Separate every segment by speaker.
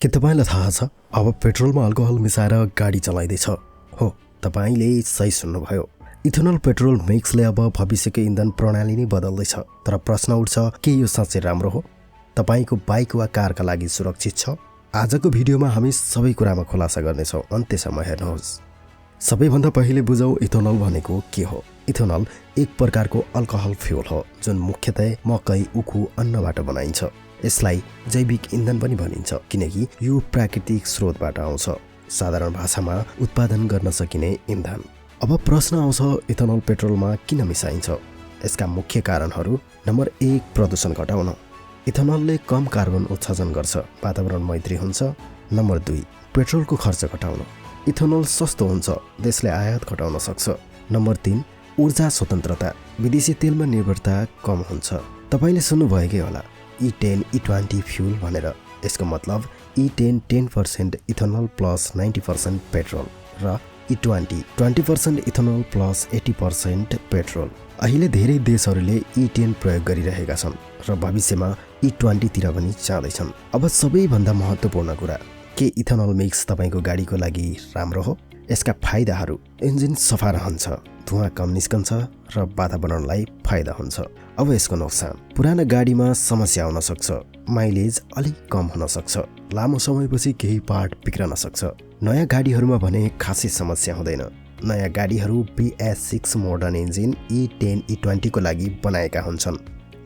Speaker 1: के तपाईलाई थाहा छ अब पेट्रोलमा अल्कोहल मिसाएर गाडी चलाइदैछ? हो, तपाईले सही सुन्नुभयो। इथेनोल पेट्रोल मिक्सले अब भविष्यको इन्धन प्रणाली नै बदल्दैछ। तर प्रश्न उठ्छ, के यो साँच्चै राम्रो हो? तपाईको बाइक वा कारका लागि सुरक्षित छ? आजको भिडियोमा हामी सबै कुरामा खुलासा गर्नेछौँ। अन्त्यसम्म हेर्नुहोस्। सबैभन्दा पहिले बुझौँ इथेनोल भनेको के हो। इथेनोल एक प्रकारको अल्कोहल फ्युल हो जुन मुख्यतया मकै, उखु, अन्नबाट बनाइन्छ। यसलाई जैविक इन्धन पनि भनिन्छ किनकि यो प्राकृतिक स्रोतबाट आउँछ। साधारण भाषामा उत्पादन गर्न सकिने इन्धन। अब प्रश्न आउँछ, इथेनोल पेट्रोलमा किन मिसाइन्छ? यसका मुख्य कारणहरू: नम्बर 1, प्रदूषण घटाउन। इथेनोलले कम कार्बन उत्सर्जन गर्छ, वातावरण मैत्री हुन्छ। नम्बर 2, पेट्रोलको खर्च घटाउन। इथेनोल सस्तो हुन्छ, देशले आयात घटाउन सक्छ। नम्बर 3, ऊर्जा स्वतन्त्रता। विदेशी तेलमा निर्भरता कम हुन्छ। तपाईले सुन्नुभएकै होला E10 E20 फ्युल भनेर। यसको मतलब E10 10% इथेनोल प्लस 90% पेट्रोल र E20 20% इथेनोल प्लस 80% पेट्रोल। अहिले धेरै देशहरूले E10 प्रयोग गरिरहेका छन् र भविष्यमा E20 तिर पनि जाँदैछन्। अब सबैभन्दा महत्त्वपूर्ण कुरा, के इथेनोल मिक्स तपाईको गाडीको लागि राम्रो हो? यसका फाइदाहरू: इन्जिन सफा रहन्छ, धुवाँ कम निस्कन्छ र वातावरणलाई फाइदा हुन्छ। अब यसको नोक्सान: पुराना गाडीमा समस्या आउन सक्छ, माइलेज अलिक कम हुन सक्छ, लामो समयपछि केही पार्ट बिग्रन सक्छ। नयाँ गाडीहरूमा भने खासै समस्या हुँदैन। नयाँ गाडीहरू BS6 modern engine E10 E20 को लागि बनाएका हुन्छन्।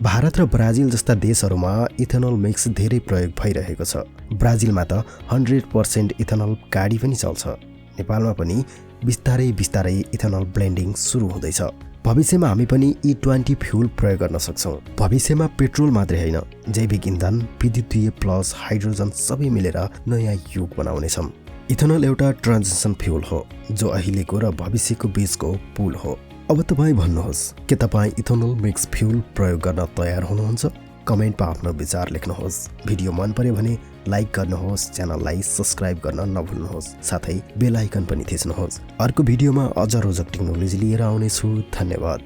Speaker 1: भारत र ब्राजिल जस्ता देशहरूमा इथेनोल मिक्स धेरै प्रयोग भइरहेको छ। ब्राजिलमा त 100% इथेनोल गाडी पनि चल्छ। नेपालमा पनि बिस्तारै बिस्तारै इथेनोल ब्लेन्डिङ सुरु हुँदैछ। भविष्यमा हामी पनि E20 फ्युल प्रयोग गर्न सक्छौँ। भविष्यमा पेट्रोल मात्रै होइन, जैविक इन्धन, विद्युतीय प्लस हाइड्रोजन सबै मिलेर नयाँ युग बनाउनेछौँ। इथेनोल एउटा ट्रान्जिसन फ्युल हो जो अहिलेको र भविष्यको बीचको पुल हो। अब तपाईँ भन्नुहोस्, के तपाईँ इथेनोल मिक्स फ्युल प्रयोग गर्न तयार हुनुहुन्छ? कमेन्टमा आफ्नो विचार लेख्नुहोस्। भिडियो मन पर्यो भने लाइक गर्नुहोस्, च्यानललाई सब्स्क्राइब गर्न नभुल्नुहोस्, साथै बेल आइकन पनि थिच्नुहोस्। अर्को भिडियोमा अझ रोचक टेक्नोलोजी लिएर आउनेछु। धन्यवाद।